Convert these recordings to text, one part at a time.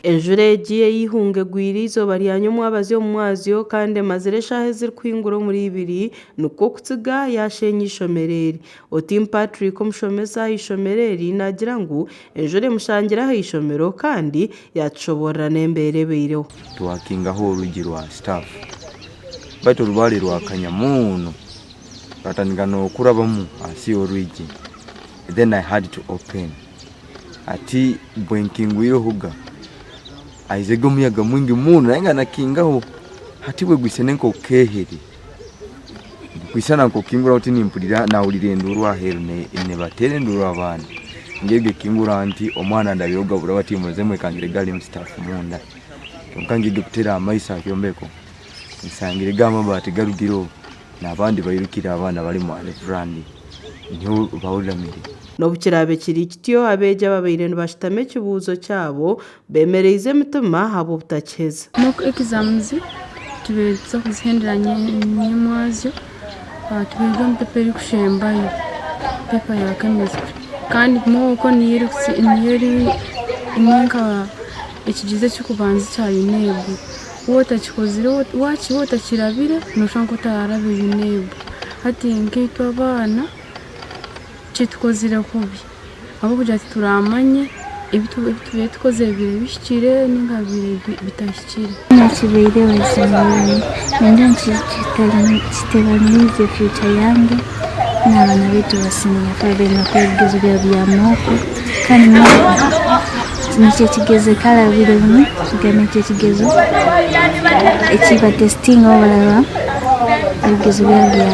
Enjura egi ey'eihunga egwire eizooba rya nyomwabazyo omu mwazyo kandi emazire eshaaha ezirikuhingura omuri ibiri nikwo kutsiga yaasheenya eishomero eri. Otim Patrick omushomesa aha ishomero eri naagira ngu enjura emushangire aha ishomero kandi yaatushoboorora n'embeera ebaireho. Twakingaho orwigi rwa staff baitu orubaare rwakanya muuno rwatandika nokurabamu ahansi y'orwigi then I had to open. Hati bwenkingwire ohuga haizege omuyaga mwingi muno naye nga nakingaho hati bwegwisane nkokehere kwisana nkokinguraho oti nimpurira nahurira enduru aheru nibatera enduru abaana ngyega ekingura nti omwana ndabire ogabura bati muze mwekangire gari omu staff munda kwonka ngyega kutera amaiso aha kyombeko nsangire ga amabaati garugireho nabandi bairukire abaana bari omu veranda niho bahuramire. N'obu kiraabe kiri kityo, abeegi ababaire nibashutama ekibuuzo kyabo beemereize emitima ahabw'obutakiheza. Mock exams tubaire nituza kuzihendera nyimwazyo tubaire omu paper erikushembayo paper ya chemistry kandi mock niyo eri nka ekigyezo ekirikubanza ekya UNEB waaba otakikozire waaba otakirabire nooshusha nk'otararabe UNEB hati nkaitwe abaana Kitukozire kubi ahabw'okugira tituramanye ebi tubaire tukozire bibaire bihikire ninga bibaire bitahikire. Ekibaireho eisomero ningira ngu kitebanyiize future yange n'abaana baitu ba siniya five baine kukora ebigezo byabo bya mock kandi nikyo ekigezo ekyarabiremu kigamba nikyo ekigezo ekibatesitingaho baraba ebigezo byabo bya.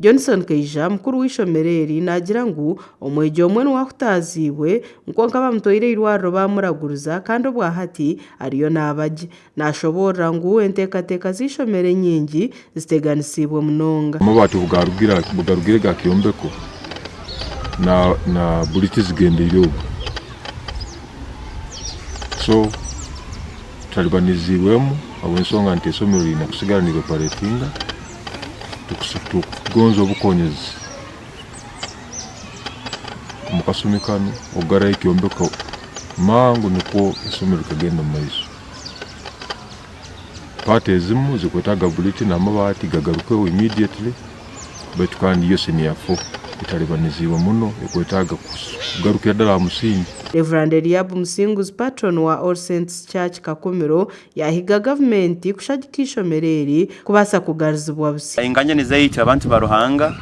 Johnson Kaija, mukuru w'eishomero eri naagira ngu omwegi omwe niwe ahutaaziibwe kwonka bamutwaire eirwariro baamuraguriza kandi obwa hati ariyo naaba gye. Naashoboorora ngu enteekateeka z'eishomero enyingi ziteganisiibwe munonga. Amabaati obu garugire ga kyombeko na buriti zigendeire obwo so Tutalibaniziibwemu habw'ensonga nti isomero liine kusigara niryoparetinga, tukugonza obukonyezi omu kasumi kanu okugaraho ekyombeko mangu nukwo isomero likagenda omu maiso. Paati ezimu zikwetaaga buliti n'amabaati gagarukeho immediately baitu kandi yo senior four etalibaniziibwe muno ekwetaaga kugarukira ddala ha musingi. Rev. Eliab Musinguzi Patron wa All Saints Church Kakumiro yaahiga gavumenti kushagika eishomero eri kubaasa kugarizibwa busya. Enganjani zaitu abantu ba Ruhanga,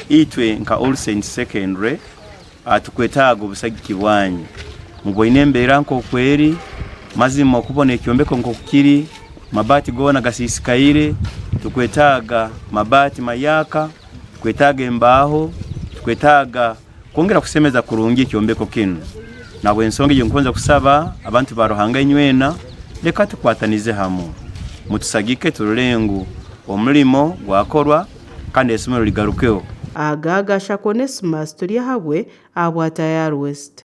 itwe nka All Saints Secondary tukwetaaga obusagiki bwanyu. Mubwoine embeera nk'oku eri, mazima okubona ekyombeko nk'oku kiri, mabaati goona gasiisikaire, tukwetaaga mabaati mahyaka, tukwetaaga embaaho, tukwetaaga kwongera kusemeza kurungi ekyombeko kinu. Nahabw'ensonga egyo nkugonza kusaba abantu ba Ruhanga inywena, leka tukwatanize hamu, mutusagike turole ngu omulimo gwakorwa kandi eisomero ligarukeho. Aga gashaka Onesimus Turyahabwe ahabwa Tayari West.